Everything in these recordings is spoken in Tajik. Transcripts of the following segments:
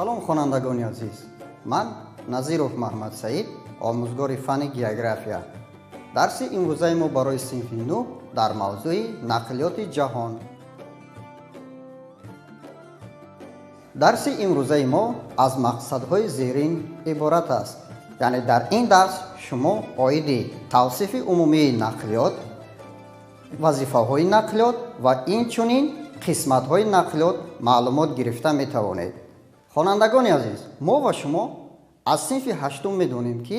Салом, хонандагони азиз. Ман Назиров Маҳмадсаид, омӯзгори фанни география. Дарси имрӯзаи мо барои синфи нӯҳ дар мавзӯи нақлиёти ҷаҳон. Дарси имрӯзаи мо аз мақсадҳои зерин иборат аст. Яъне дар ин дарс шумо оиди тавсифи умумии нақлиёт, вазифаҳои нақлиёт ва инчунин қисматҳои нақлиёт маълумот гирифта метавонед. Хонандагони азиз, мо ва шумо аз синфи ҳаштум медонем, ки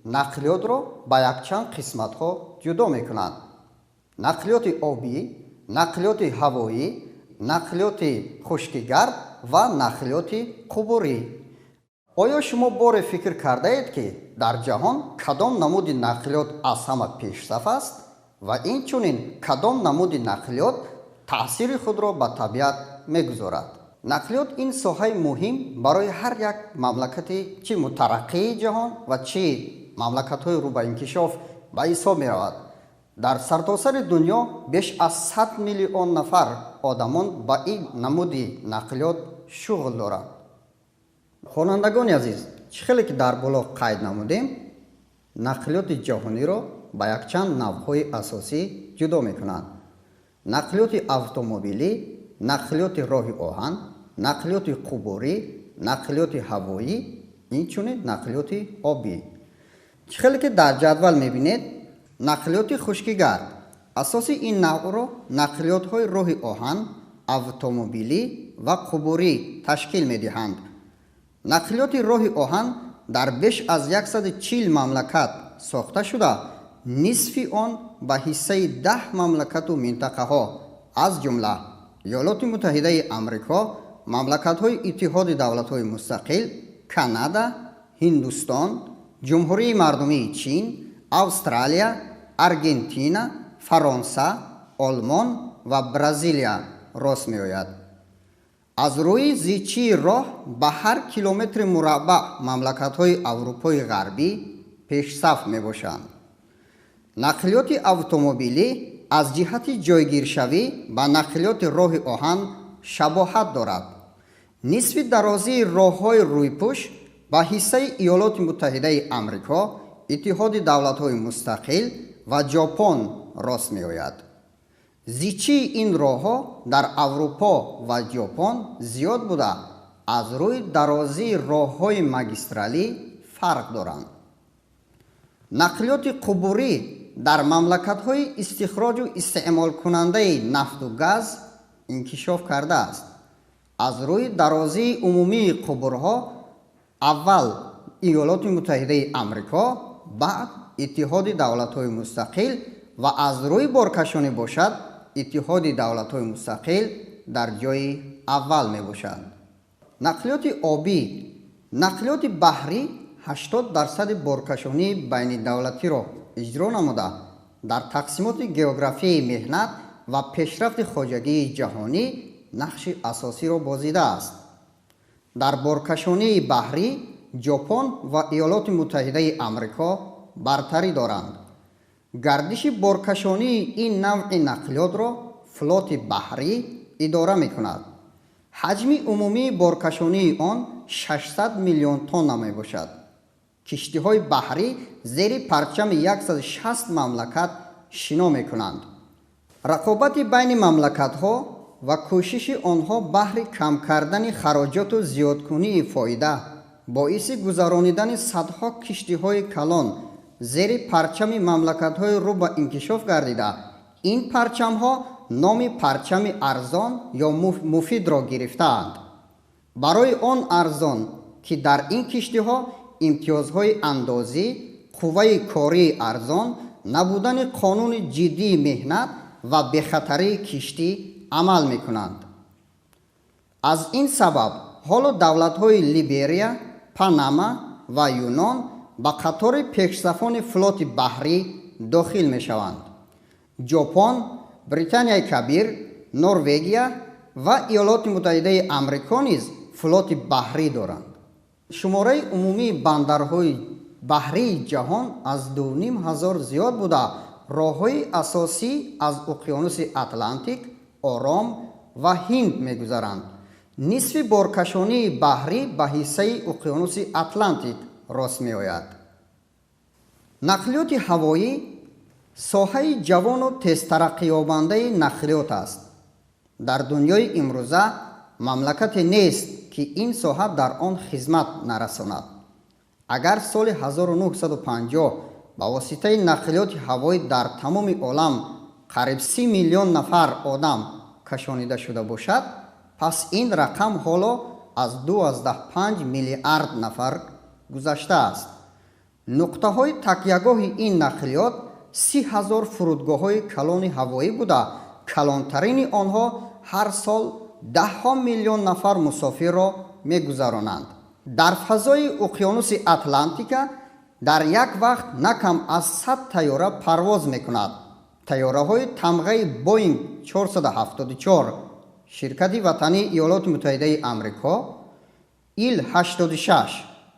нақлиётро ба якчанд қисматҳо ҷудо мекунанд. Нақлиёти обӣ, нақлиёти ҳавоӣ, нақлиёти хушкигард ва нақлиёти қубурӣ. Оё шумо боре фикр кардаед, ки дар ҷаҳон кадом намуди нақлиёт аз ҳама пешсаф аст ва инчунин кадом намуди нақлиёт таъсири худро ба табиат мегузорад? Нақлиёт ин соҳаи муҳим барои ҳар як мамлакати чӣ мутараққии ҷаҳон ва чӣ мамлакатҳои рӯ ба инкишоф ба ҳисоб меравад. Дар сартосари дунё беш аз 100 миллион нафар одамон ба ин намуди нақлиёт шуғл доранд. Хонандагони азиз, чӣ хеле ки дар боло қайд намудем, нақлиёти ҷаҳониро ба якчанд навъҳои асосӣ ҷудо мекунанд. Нақлиёти автомобилӣ, нақлиёти роҳи оҳан, нақлиёти қубурӣ, нақлиёти ҳавоӣ, инчунин нақлиёти обӣ. Чӣ хеле ки дар ҷадвал мебинед, нақлиёти хушкигард. Асоси ин навъро нақлиётҳои роҳи оҳан, автомобилӣ ва қубурӣ ташкил медиҳанд. Нақлиёти роҳи оҳан дар беш аз 140 мамлакат сохта шуда, нисфи он ба ҳиссаи 10 мамлакату минтақаҳо, аз ҷумла Иёлоти Муттаҳидаи Амрико, мамлакатҳои Иттиҳоди Давлатҳои Мустақил, Канада, Ҳиндустон, Ҷумҳурии Мардумии Чин, Австралия, Аргентина, Фаронса, Олмон ва Бразилия рост меояд. Аз рӯи зичии роҳ ба ҳар километри мураббаъ мамлакатҳои Аврупои Ғарбӣ пешсаф мебошанд. Нақлиёти автомобилӣ аз ҷиҳати ҷойгиршавӣ ба нақлиёти роҳи оҳан шабоҳат дорад. Нисфи дарозии роҳҳои рӯйпӯш ба ҳиссаи Иёлоти Муттаҳидаи Амрико, Иттиҳоди Давлатҳои Мустақил ва Ҷопон рост меояд. Зичии ин роҳҳо дар Аврупо ва Ҷопон зиёд буда, аз рӯи дарозии роҳҳои магистралӣ фарқ доранд. Нақлиёти қубурӣ дар мамлакатҳои истихроҷу истеъмолкунандаи нафту газ инкишоф кардааст. Аз рӯи дарозии умумии қубурҳо аввал Иёлоти Муттаҳидаи Амрико, баъд Иттиҳоди Давлатҳои Мустақил ва аз рӯи боркашонӣ бошад, Иттиҳоди Давлатҳои Мустақил дар ҷои аввал мебошад. Нақлиёти обӣ. Нақлиёти баҳрӣ 80% боркашонии байнидавлатиро иҷро намуда, дар тақсимоти географияи меҳнат ва пешрафти хоҷагии ҷаҳонӣ нақши асосиро бозидааст. Дар боркашонии баҳрӣ Ҷопон ва Иёлоти Муттаҳидаи Амрико бартарӣ доранд. Гардиши боркашонии ин навъи нақлиётро флоти баҳрӣ идора мекунад. Ҳаҷми умумии боркашонии он 600 миллион тонна мебошад. Киштиҳои баҳрӣ зери парчами 160 мамлакат шино мекунанд. Рақобати байни мамлакатҳо ва кӯшиши онҳо баҳри кам кардани хароҷоту зиёдкунии фоида боиси гузаронидани садҳо киштиҳои калон зери парчами мамлакатҳои рӯ ба инкишоф гардида, ин парчамҳо номи парчами арзон ё муфидро гирифтаанд. Барои он арзон, ки дар ин киштиҳо имтиёзҳои андозӣ, қувваи кории арзон, набудани қонуни ҷиддии меҳнат ва бехатарии киштӣ амал мекунанд. Аз ин сабаб ҳоло давлатҳои Либерия, Панама ва Юнон ба қатори пешсафони флоти баҳрӣ дохил мешаванд. Ҷопон, Британияи Кабир, Норвегия ва Иёлоти Муттаҳидаи Амрико низ флоти баҳрӣ доранд. Шумораи умумии бандарҳои баҳрии ҷаҳон аз 2500 зиёд буда, роҳҳои асосӣ аз уқёнуси Атлантик, Ором ва Ҳинд мегузаранд. Нисфи боркашонии баҳрӣ ба ҳиссаи уқёнуси Атлантик рост меояд. Нақлиёти ҳавоӣ соҳаи ҷавону тезтараққиёбандаи нақлиёт аст. Дар дунёи имрӯза мамлакате нест, ки ин соҳа дар он хизмат нарасонад. Агар соли 1950 ба воситаи нақлиёти ҳавоӣ дар тамоми олам қариб 30 миллион нафар одам кашонида шуда бошад, пас ин рақам ҳоло аз 2,5 миллиард нафар гузаштааст. Нуқтаҳои такягоҳи ин нақлиёт 30 ҳазор фурудгоҳҳои калони ҳавоӣ буда, калонтарини онҳо ҳар сол даҳҳо миллион нафар мусофирро мегузаронанд. Дар фазои уқёнуси Атлантика дар як вақт на кам аз 100 тайёра парвоз мекунад. Тайёраҳои тамғаи Боинг 474 ширкати ватании Иёлоти Муттаҳидаи Амрико, Ил-86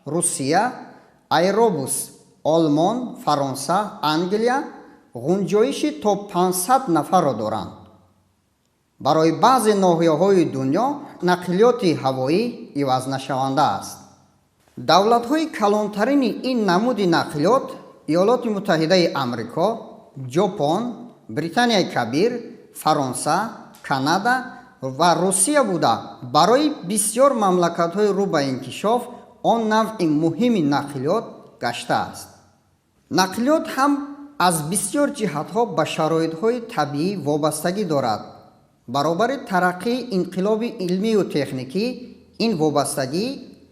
Русия, Айробус Олмон, Фаронса, Англия ғунҷоиши то 500 нафарро доранд. Барои баъзе ноҳияҳои дунё нақлиёти ҳавоӣ ивазнашаванда аст. Давлатҳои калонтарини ин намуди нақлиёт Иёлоти Муттаҳидаи Амрико, Ҷопон, Британияи Кабир, Фаронса, Канада ва Русия буда, барои бисёр мамлакатҳои рӯ ба инкишоф он навъи муҳими нақлиёт гаштааст. Нақлиёт ҳам аз бисёр ҷиҳатҳо ба шароитҳои табиӣ вобастагӣ дорад. Баробари тараққии инқилоби илмию техникӣ ин вобастагӣ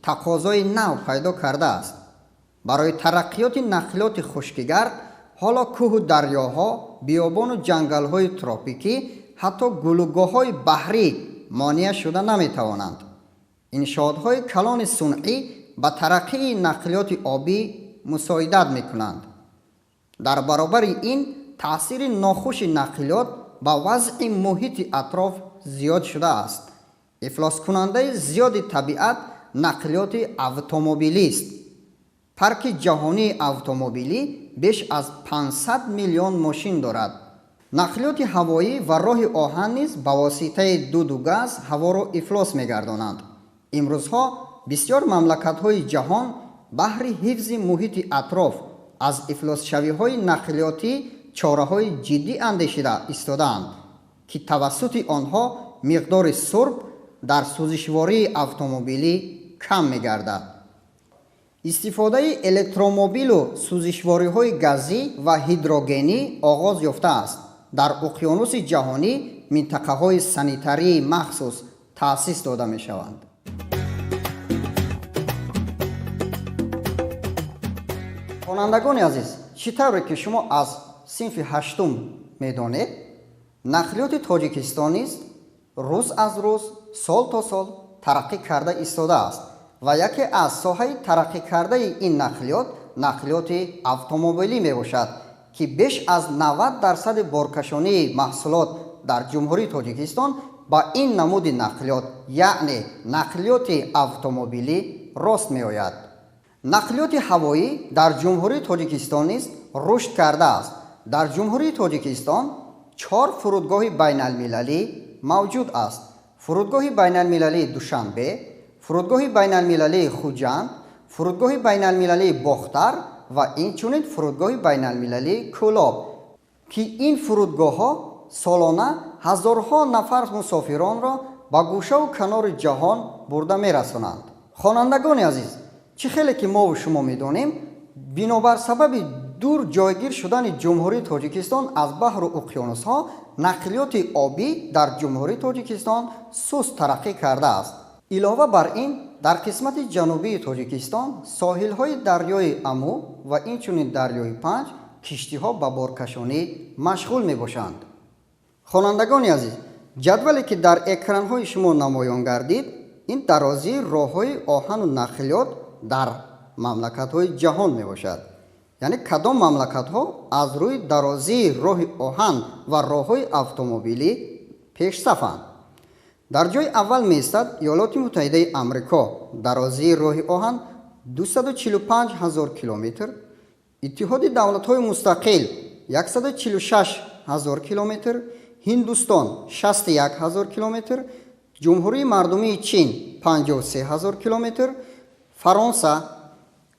тақозои нав пайдо кардааст. Барои тараққиёти нақлиёти хушкигард ҳоло кӯҳу дарёҳо, биёбону ҷангалҳои тропикӣ, ҳатто гулугоҳҳои баҳрӣ монеа шуда наметавонанд. Иншоотҳои калони сунъӣ ба тараққии нақлиёти обӣ мусоидат мекунанд. Дар баробари ин таъсири нохуши нақлиёт ба вазъи муҳити атроф зиёд шудааст. Ифлоскунандаи зиёди табиат нақлиёти автомобилист. Парки ҷаҳонии автомобилӣ беш аз 500 миллион мошин дорад. Нақлиёти ҳавоӣ ва роҳи оҳан низ ба воситаи дуду газ ҳаворо ифлос мегардонанд. Имрӯзҳо бисёр мамлакатҳои ҷаҳон баҳри ҳифзи муҳити атроф аз ифлосшавиҳои нақлиётӣ чораҳои ҷиддӣ андешида истодаанд, ки тавассути онҳо миқдори сурб дар сӯзишвории автомобилӣ кам мегардад. Истифодаи электромобилу сӯзишвориҳои газӣ ва ҳидрогенӣ оғоз ёфтааст. Дар уқёнуси ҷаҳонӣ минтақаҳои санитарии махсус таъсис дода мешаванд. Хонандагони азиз, чӣ тавре ки шумо аз синфи ҳаштум медонед, нақлиёти Тоҷикистон низ рӯз аз рӯз, сол то сол тараққӣ карда истодааст ва яке аз соҳаи тараққӣ кардаи ин нақлиёт нақлиёти автомобилӣ мебошад, ки беш аз 90% боркашонии маҳсулот дар Ҷумҳурии Тоҷикистон ба ин намуди нақлиёт, яъне нақлиёти автомобилӣ рост меояд. Нақлиёти ҳавоӣ дар Ҷумҳурии Тоҷикистон низ рушд кардааст. Дар Ҷумҳурии Тоҷикистон 4 фурудгоҳи байналмилалӣ мавҷуд аст. Фурудгоҳи байналмилалии Душанбе, фурудгоҳи байналмилалии Хуҷанд, фурудгоҳи байналмилалии Бохтар ва инчунин фурудгоҳи байналмилалии Кӯлоб, ки ин фурудгоҳҳо солона ҳазорҳо нафар мусофиронро ба гӯшаву канори ҷаҳон бурда мерасонанд. Хонандагони азиз, чӣ хеле ки мову шумо медонем, бинобар сабаби дур ҷойгир шудани Ҷумҳурии Тоҷикистон аз баҳру уқёнусҳо, нақлиёти обӣ дар Ҷумҳурии Тоҷикистон суст тараққӣ кардааст. Илова бар ин, дар қисмати ҷанубии Тоҷикистон соҳилҳои дарёи Аму ва инчунин дарёи Панҷ киштиҳо ба боркашонӣ машғул мебошанд. Хонандагони азиз, ҷадвале ки дар экранҳои шумо намоён гардид, ин дарозии роҳҳои оҳану нақлиёт дар мамлакатҳои ҷаҳон мебошад. Яъне кадом мамлакатҳо аз рӯи дарозии роҳи оҳан ва роҳҳои автомобилӣ пешсафанд. Дар ҷои аввал меистад Иёлоти Муттаҳидаи Амрико, дарозии роҳи оҳан 245 ҳазор километр, Иттиҳоди давлатҳои мустақил 146 ҳазор километр, Ҳиндустон 61 ҳазор километр, Ҷумҳурии Мардумии Чин 53 ҳазор километр, Фаронса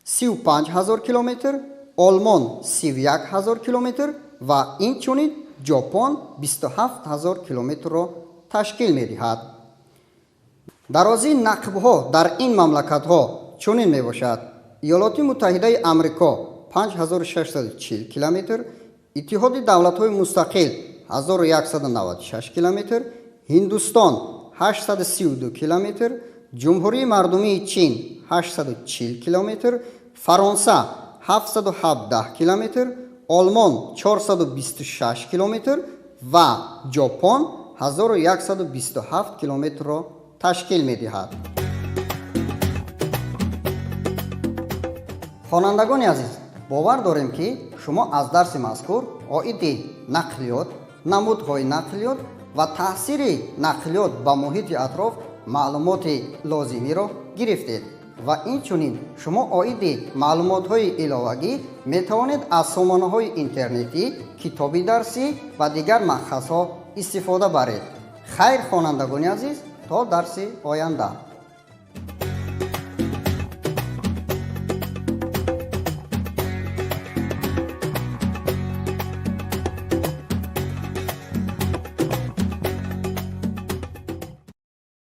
35 ҳазор километр, Олмон 31 ҳазор километр ва инчунин Ҷопон 27 ҳазор километрро ташкил медиҳад. Дарозии нақбҳо дар ин мамлакатҳо чунин мебошад: Иёлоти Муттаҳидаи Амрико 5640 километр, Иттиҳоди Давлатҳои Мустақил 1196 километр, Ҳиндустон 832 километр, Ҷумҳурии Мардумии Чин 840 километр, Фаронса 717 километр, Олмон 426 километр ва Ҷопон 1127 километрро ташкил медиҳад. Хонандагони азиз, бовар дорем, ки шумо аз дарси мазкур оиди нақлиёт, намудҳои нақлиёт ва таъсири нақлиёт ба муҳити атроф маълумоти лозимиро гирифтед ва инчунин шумо оиди маълумотҳои иловагӣ метавонед аз сомонаҳои интернетӣ, китоби дарсӣ ва дигар манбаъҳо истифода баред. Хайр, хонандагони азиз, то дарси оянда.